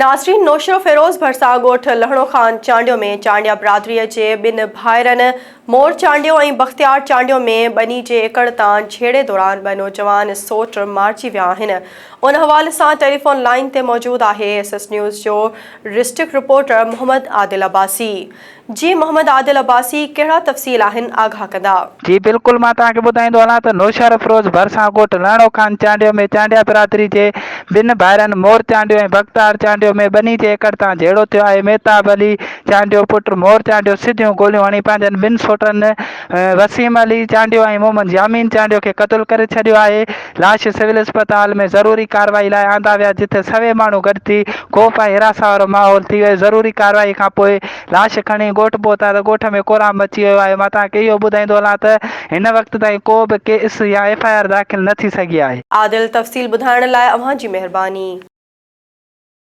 ناظرين نوشهروفيروز ڀرسان ڳوٺ لهڻو خان چانڊيو ۾ چانڊيا برادري جي ٻن ڀائرن مور چانڊيو ۽ بختيار چانڊيو ۾ ٻني جي ايڪڙ تان جهيڙي دوران ٻه نوجوان سوٽ مارجي ويا آهن ان حوالي سان ٽيليفون لائين تي موجود آهي ايس ايس نيوز جو ڊسٽرڪٽ رپورٽر محمد عادل عباسي جي محمد عادل عباسي ڪهڙا تفصيل آهن آگاهه ڪندا. جي بلڪل مان توهان کي ٻڌائيندو هلان ته نوشهروفيروز ڀرسان ڳوٺ لهڻو خان چانڊيو ۾ چانڊيا برادري جي ٻن ڀائرن مور چانڊيو ۽ بختار چانڊيو ۾ ٻني جي ايڪڙ تان جهيڙو ٿيو آهي مهتاب علي چانڊيو پٽ مور چانڊيو سڌيون گوليون هڻي پنهنجن ٻن سوٽن وسيم علي چانڊيو ۽ محمد يامين چانڊيو کي قتل ڪري ڇڏيو آهي لاش سول اسپتال ۾ ضروري ڪارروائي لاء آندا ويا جتي سوين ماڻهو گڏ ٿي خوف ۽ هراسان وارو ماحول ٿي ويو ضروري ڪارروائي کانپوء لاش کڻي ڳوٺ پهتا ته ڳوٺ ۾ ڪهرام مچي ويو آهي، مان توهان کي اهو ٻڌائيندو هلان ته هن وقت تائين ڪو به ڪيس يا ايف I R داخل نه ٿي سگهي آهي. عادل تفصيل ٻڌائڻ لاء اوهان جي مهرباني.